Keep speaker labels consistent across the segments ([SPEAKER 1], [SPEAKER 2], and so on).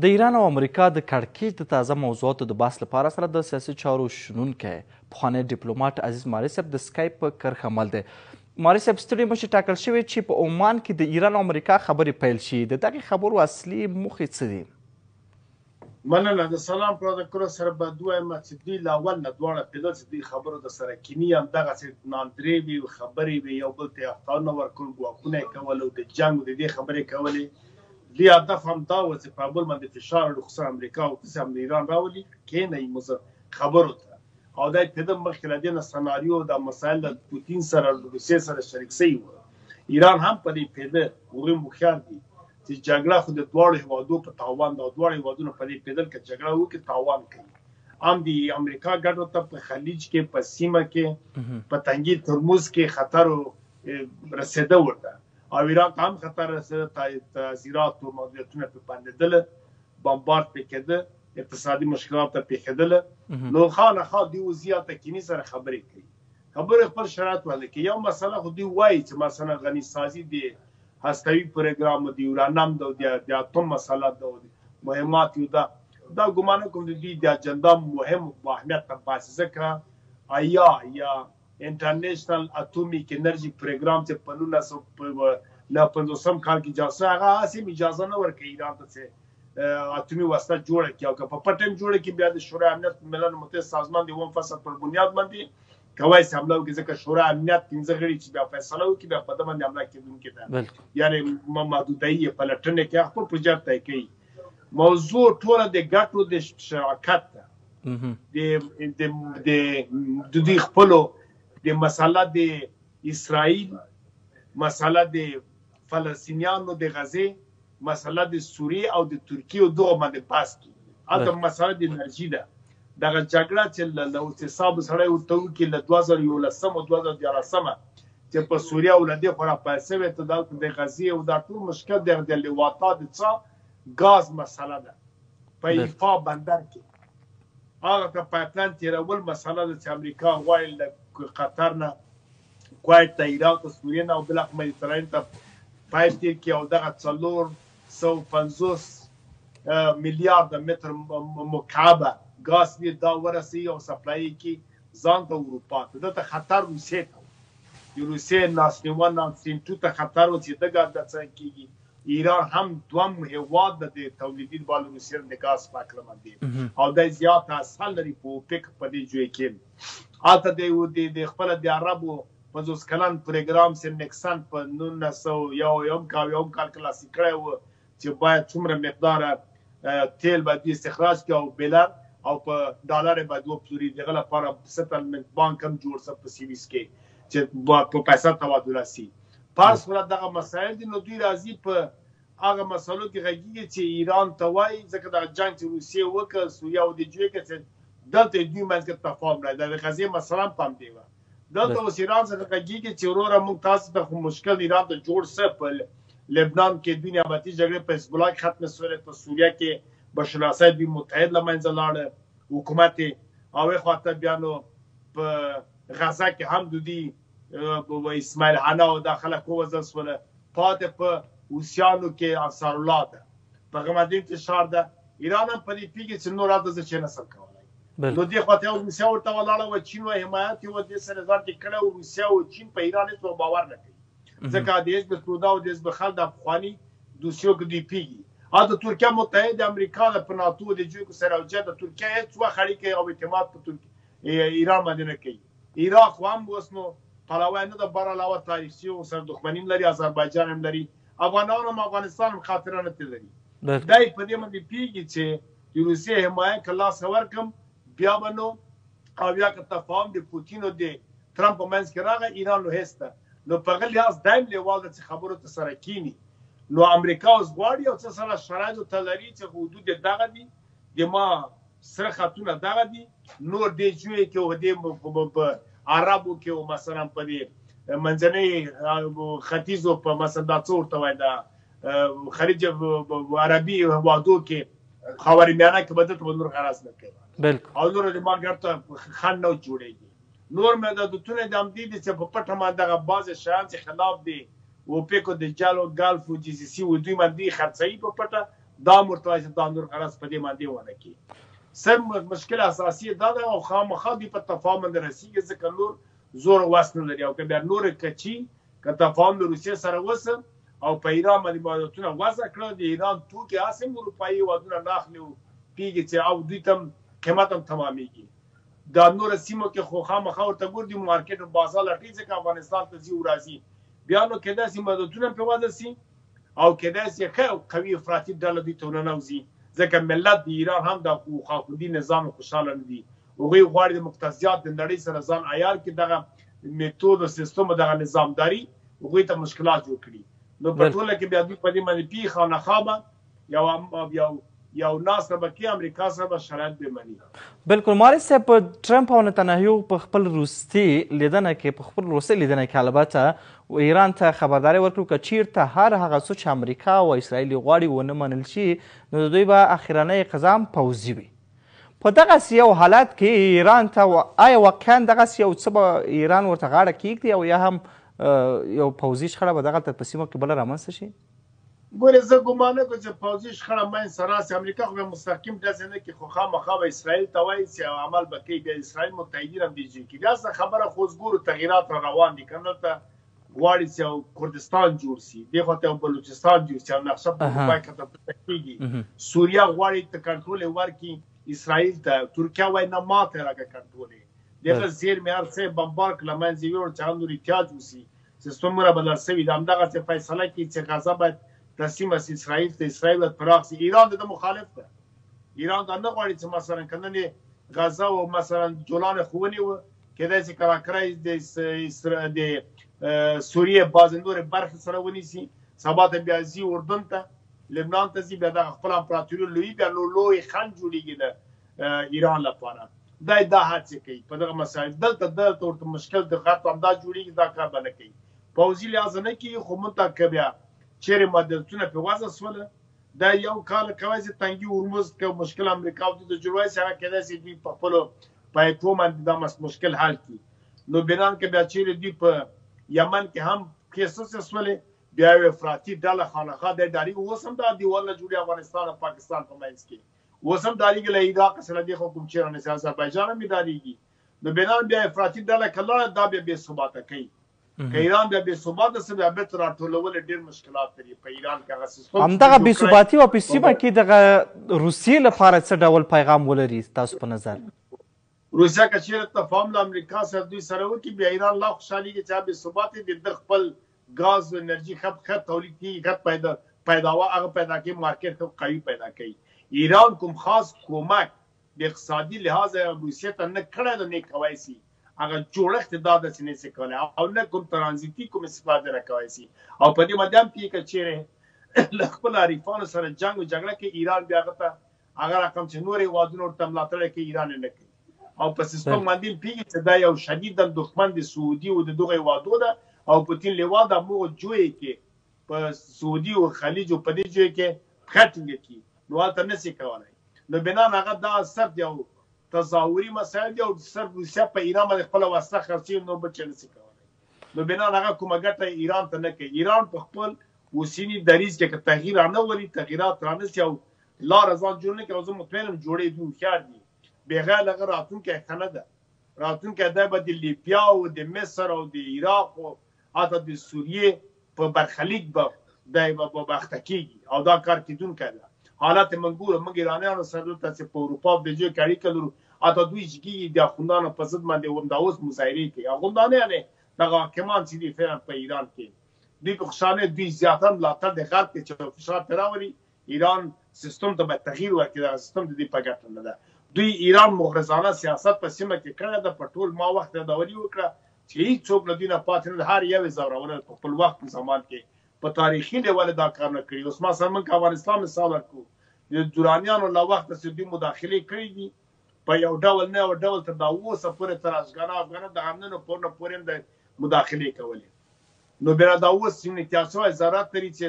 [SPEAKER 1] د ایران او امریکا د کړکېچ د تازه موضوعاتو د بحث لپاره سره د سیاسي چارو شنونکی پخوانی ډیپلوماټ عزیز ماري صاحب د سکایپ په کرښه مل دی. ماري صاحب، ستړي مه شي، ټاکل شوې چې په عمان کې د ایران او امریکا خبرې پیل شي. د دغې خبرو اصلي موخې څه دي؟
[SPEAKER 2] مننه. د سلام پروتوکول سره به ووایم چې دوی له اول نه دواړه پیدل چې دوی خبرو ته سره کینی، هم دغسې ناندرې وي، خبرې وي، یو بل ته اخطارونه ورکول، ګواښونه یې کول او د جنګ د دې خبرې کولې. دوی هدف هم دا و چې په بل باندې فشار راوړي، خصوصا امریکا او خصوصا هم ایران راولي، کینئ خبرو ته. او دا په دې مخکې له دې نه سناریو دا مسایل د پوتین سره روسیې سره شریک شوي وو. ایران هم په دې پیده، هغوی هم هوښیار دي چې جګړه خو د دواړو هیوادو په تاوان ده او دواړه هیوادونه په دې پیدل که جګړه وکړي تاوان کوي. هم د امریکا ګټو ته په خلیج کې، په سیمه کې، په تنګي ترموز کې خطر رسېده ورته، او ایران ته هم خطر رسېده، تعزیرات او محدودیتونه پرې بندېدل، بمبارد پرې کېده، اقتصادي مشکلات ته پېښېدل. نو خانخوا دوی اوس زیاته کیني سره خبرې کوي، خبرې خپل شرایط وړاندې کوي. یو مسله خو دوی وایي چې مثلا غني سازي د هستوي پروګرام د یورانم د د اتوم مسله ده، مهمات یو ده، دا ګمان کوم د دوی د اجنډا مهم او اهمیت ته باسي، ځکه ایا یا انټرنیشنل اتومیک انرژي پروګرام چې په 1959 کال کې اجازه، هغه هسې هم اجازه نه ورکوي ایران ته چې اتومي وسله جوړه کړي، او که په پټه هم جوړه کړي بیا د شورای امنیت ملل متحد سازمان د اووم فصل پر بنیاد باندې کوای شي حمله وکړي، ځکه شورای امنیت 5 غړي چې بیا فیصله وکړي بیا په ده باندې حمله کېدونکې ده، یعنې محدودوي یې، پلټنې کوي، خپل پروژه طی کوي. موضوع ټوله د ګټو د شراکت ده، د د د د دوی خپلو د مسله د اسرائیل، مسله د فلسطینیانو د غزې، مسله د سوریې او د ترکیې او دغه باندې بحث کیږي. هلته مسله د انرژي ده. دغه جګړه چې له اوس حساب سړی ورته وکړي له 2011 او 2013 چې په سوریه او له دې خوا راپیل شوې ته دلته د غزې او دا ټول مشکل د لواطا د څا ګاز مسله ده په ایفا بندر کې، هغه ته پایپلاین تیرول مسله ده چې امریکا غواړي له قطر نه کویت ته، عراق ته، سوریې نه او بالاخره مدیترانې ته پایپ تیر کړي، او دغه 450 میلیارد متر مکعب ګاز دې دا ورسوي او سپلای کړي ځان ته اروپا ته. دلته خطر روسیې ته و، د روسیې ناسټریم 1 ناسټریم 2 ته خطر و چې دغه د څه کېږي. ایران هم دوم هیواد د تولیدي بال روسیې د ګاز په هکله باندې، او دا زیات اثر لري په اوپک په دې جوی کې. هلته د خپل د عربو 50 کلن پروګرام چې نیکسن په 1901 کال یو کال کې لاسلیک کړی و چې باید څومره مقدار تیل باید استخراج کړي او بیلر او په ډالر باید وپلوري، دغه لپاره سټلمنټ بانک هم جوړ سو په سویس کې چې په پیسه تبادله سي. په هر صورت دغه مسایل دي. نو دوی راځي په هغه مسلو کې غږیږي چې ایران ته وایي، ځکه دغه جنګ چې روسیې وکړ سوریه او د جوی کې چې دلته دوی منځ کې تفاهم راځي، د غزې مسله هم په همدې وه. دلته اوس ایران سره غږیږي چې وروره موږ تاسو ته خو مشکل ایران ته جوړ سه، په لبنان کې دوی نیابتي جګړې په حزب الله کې ختمې سولې، په سوریه کې بشار الاسد دوی متحد له منځه لاړه حکومت یې، او اخوا ته بیا نو په غزه کې هم د دوی اسماعیل حنا او دا خلک ووژل سول. پاتې په حوثیانو کې انصار الله ده، په غمدین فشار ده. ایران هم په دې پوهېږي چې نور هلته زه چه نسم کولی. نو دې خوا ته یو روسیه ورته ولاړه وه، چین وه حمایت یې وه، دې سره ځان کې کړی و. روسیه او چین په ایران هېڅ وخت باور نه کوي، ځکه د حزب توده او د حزب خلق د پخواني دوسیو کې دوی پوهېږي. او د ترکیه متحد امریکا د په ناتو د جوړ سره او د ترکیه هېڅ وخت اړیکې او اعتماد په ایران باندې نه کوي. عراق هم اوس نو پلوی نه ده، بر علاوه تاریخي او سره دښمني هم لري، آذربایجان هم لري، افغانان هم افغانستان هم خاطره نه لري. دی په دې باندې پوهېږي چې د روسیې حمایه که لاسه ورکړم بیا به نو او یا که تفاهم د پوتین او د ترامپ په منځ کې راغی ایران نو هېڅ ده. نو په هغه لحاظ دایم لیوال ده چې خبرو ته سره کینی. نو امریکا اوس غواړي او څه سره شرایطو ته لري چې حدود یې دغه دي، د ما سره خطونه دغه دي، نور دې جوی کې او دې په عربو کې او مثلا په دې منځنۍ ختیځو په مثلا دا څه ورته وایي دا خلیج عربي هوادو کې خاورمیانه کې به دلته به نور غرض نه کوي او نور د ما ګټه خنډ نه جوړېږي. نور مددتونه د همدې دي چې په پټه ما دغه بعضې شیان چې خلاف دي اوپیکو د جالو ګالف او جي سي سي و دوی باندې خرڅوي په پټه، دا هم ورته وایي چې دا نور غرض په دې باندې ونه کړي. صرف مشکل اساسي دا ده او خامخا دوی په تفاهم باندې رسیږي، ځکه نور زور او وس نه لري. او که بیا نور کچي که تفاهم له روسیې سره وسه او په ایران باندې محدودیتونه وضع کړه، د ایران توکي هسې هم اروپایي هېوادونه نه اخلي او پیږي چې او دوی ته هم قیمت هم تمامېږي. دا نور سیمو کې خو خامخا ورته ګور دي مارکیټ او بازار لټوي، ځکه افغانستان ته ځي او راځي. بیا نو کېدای شي محدودیتونه هم پرې وضع شي او کېدای شي ښه او قوي افراطي ډله دوی ته وننوځي، ځکه ملت د ایران هم د خاخوندي نظام خوشحاله نه دي. هغوی غواړي د مقتضیات د نړۍ سره ځان عیار کړي، دغه میتود او سیستم او دغه نظامداري هغوی ته مشکلات جوړ کړي. نو په ټوله کې بیا دوی په دې باندې پی خانخا به یو یو یو ناسته به کې امریکا سره به شرایط به مني.
[SPEAKER 1] بالکل ماري صاحب، ټرمپ او نتنیاهو په خپل وروستي لیدنه کې په خپل وروستۍ لیدنه کې البته ایران ته خبرداری ورکړو که چیرته هر هغه څه چې امریکا او اسرائیل غواړي ونه منل شي نو د دوی به اخرنی اقدام پوځي وي. په دغسې یو حالت کې ایران ته آیا واقعا دغسې یو څه به ایران ورته غاړه کیږدي او یا هم یو پوځي شخړه به دغلته په سیمه کې بله رامنځته شي؟
[SPEAKER 2] ګورې زه ګمان نه کوم چې پوځي شخړه منځ ته راسي، امریکا خو بیا مستقیم ډزې نه کوي، خو خامخا به اسرائیل ته وایي چې عمل به کوي، بیا اسرائیل متحدین هم دې ځای کې بیا څه خبره خو اوس ګورو تغیرات را روان دي، که نه دلته غواړي چې یو کردستان جوړ سي، دې خوا ته یو بلوچستان جوړ سي او نقشه په اروپا کې ته پټه کېږي. سوریه غواړي ته کنټرول یې ورکړي اسرائیل ته، ترکیه وایي نه ماته راکړه کنټرول یې، دغه زیرمې هر څه یې بمبار کړل، له منځه یې یوړ چې هغه نور احتیاج وسي. سیستمونه بدل سوي د همدغسې فیصله کې چې غزه باید تسلیمه سي اسرائیل ته، اسرائیل باید پراخ سي. ایران د ده مخالف ده، ایران دا نه غواړي چې مثلا که نن یې غزه او مثلا جولان خو ونیوه، کېدای سي کراکرای د د سوریې بعضې نورې برخې سره ونیسي، سبا ته بیا ځي اردن ته، لبنان ته ځي، بیا دغه خپل امپراتوري لوی بیا نو لوی خنډ جوړیږي د ایران لپاره. دی دا هڅې کوي په دغه مسایل، دلته دلته ورته مشکل د غرب همدا جوړیږي، دا کار به نه کوي پوځي لحاظ نه کیږي، خو مونږ ته که بیا چیرې محدودیتونه پرې وضع سوله، دا یو کال کوی چې تنګي هرمز که مشکل امریکا او دوی ته جوړوی سي، هغه کېدای سي دوی په خپلو پایپو باندې دا مشکل حل کړي. نو بنان که بیا چیرې دوی په یمن کې هم پښې سستې سولې، بیا یو افراطي ډله خانخا دی ډاریږي. اوس هم دا دیوالونه جوړي افغانستان او پاکستان په منځ کې، اوس هم ډاریږي له عراق سره دې خو کوم چیرې نه سي، اذربایجان هم ډاریږي. نو بنان بیا افراطي ډله که لاړه دا بیا بې ثباته کوي. که ایران بیا بې ثباته سي بیا بیرته راټولول ډېر مشکلات لري په ایران کې هغه سیستم.
[SPEAKER 1] همدغه بې ثباتي او په سیمه کې دغه روسیې لپاره څه ډول پیغام ولري تاسو په نظر؟
[SPEAKER 2] روسیه که چیرې تفاهم له امریکا سره دوی سره وکړي، بیا ایران لا خوشحالېږي چې بې ثباته دي، ده خپل ګاز او انرژي ښه ښه تولید کېږي، ښه پیدا پیداوا هغه پیدا کوي، مارکیټ ښه قوي پیدا کوي. ایران کوم خاص کومک د اقتصادي لحاظه روسیې ته نه کړی ده، نه کوی سي، هغه جوړښت دا ده چې نه سي کولی او نه کوم ترانزیتي کوم استفاده نه کوی سي. او په دې باندې هم پوهېږي که چیرې له خپلو حریفانو سره جنګ او جګړه کوي، ایران بیا هغه ته هغه رقم چې نور هېوادونه ورته ملاتړ کوي ایران یې نه کوي. او په سیستم باندې هم پوهېږي چې دا یو شدیدا دښمن د سعودي او د دغو هېوادو ده، او پوتین لېوال ده موږ جویې کې په سعودي او خلیج او په دې جویې کې پښه ټینګه کړي، نو هلته نه سي کولی. نو بنان هغه دا صرف یو تظاهري مسایل دي او صرف روسیه په ایران باندې خپله وسله خرڅوي، نور بل چا نه سي کولی. نو بنان هغه کومه ګټه ایران ته نه کوي. ایران په خپل اوسني دریځ کې که تغییر رانه ولي، تغییرات رانه سي او لاره ځان جوړ نه کړي، او زه مطمئن یم جوړې دوی هوښیار دي، بغیر له هغه راتلونکی ښه نه ده. راتلونکی دی به د لیبیا او د مصر او د عراق او حتی د سوریې په برخلیک به دی به اخته کېږي او دا کار کېدونکی ده. حالت موږ ګورو، موږ ایرانیانو سره دلته چې په اروپا او د جوی کې اړیکه لرو، حتی دوی جګېږي د اخوندانو په ضد باندې همدا اوس مظاهرې کوي. اخوندان یعنې دغه حاکمان چې دي فعلا په ایران کې، دوی په خوشحالۍ دوی زیاتره ملاتړ د غرب کې چې فشار پرې راولي، ایران سیستم ته باید تغییر ورکړي، دغه سیستم د دوی په ګټه نه ده. دوی ایران مغرضانه سیاست په سیمه کې کړی ده، په ټول ما وخت یادوني وکړه چې هیڅوک له دوی نه پاتې نه ده، هر یو یې ځورول په خپل وخت او زمان کې په تاریخي لیول دا کار نه کړي. اوس ما سره موږ افغانستان مثال ورکړو، د درانیانو له وخته چې دوی مداخلې کړې دي په یو ډول نه یو ډول تر دا اوسه پورې تر اشګانه افغانه د غمنونو پورنه پورې هم د مداخلې کولې. نو بیا دا اوس احتیاط شوی ضرورت لري چې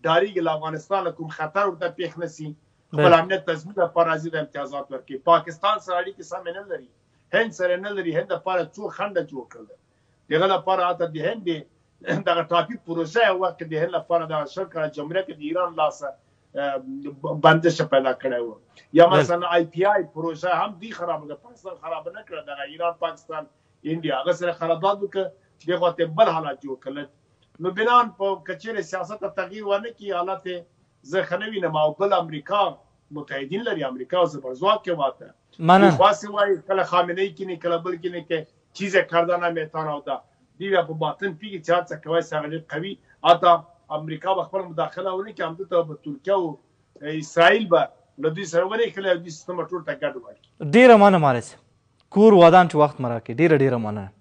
[SPEAKER 2] ډاریږي له افغانستان کوم خطر ورته پېښ نه سي، خپل امنیت تضمین لپاره راځي د امتیازات ورکوي. پاکستان سره اړیکې سمې نه لري، هند سره نه لري، هند لپاره څو خنډه جوړ کړل دغه لپاره، حتی د هند دغه ټاپي پروژه یو وخت د هند لپاره دغه 20 کاله جمهوریت د ایران لاسه بندش پیدا کړی و. یا مثلا آی پی آی پروژه هم دوی خراب کړه، پاکستان خراب نه کړه. دغه ایران، پاکستان، انډیا هغه سره قرارداد وکړ، دغه ته بل حالت جوړ کړل. نو بنان په کچېره سیاست ته تغییر ونه کی، حالت زه ښه نه وینم. او بل امریکا متحدین لري، امریکا زبرځواک هېواد ده.
[SPEAKER 1] مننه.
[SPEAKER 2] خاص وایي کله خامنه ای کینی، کله بل کینی که چیز کرده نمیتانه، او دا دوی بیا په باطن پیږي چې هر څه کوي هغه ډېر قوي. حتی امریکا به خپل مداخله ونه کړي، همدلته به ترکیه او اسرائیل به له دوی سره ونښلي او دوی سیستم به ټول ته ګډ وډ کړي.
[SPEAKER 1] ډېره مننه ماري صاحب، کور ودان چې وخت مو راکړي، ډېره ډېره مننه.